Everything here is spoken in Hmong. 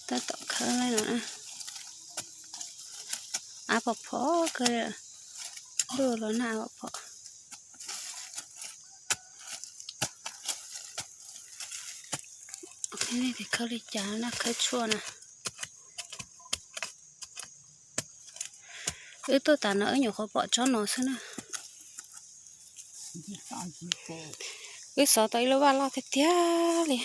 Tab tom khawb li no na. Av phom phom kawg li, ntuj los nag phom phom. Khawb li cas na, khawb tshuaj na. Wb tuaj tas no wb nyuam qhuav pom tsob no xwb na. Wb xov tau ib lub vaj loj tiag tiag li.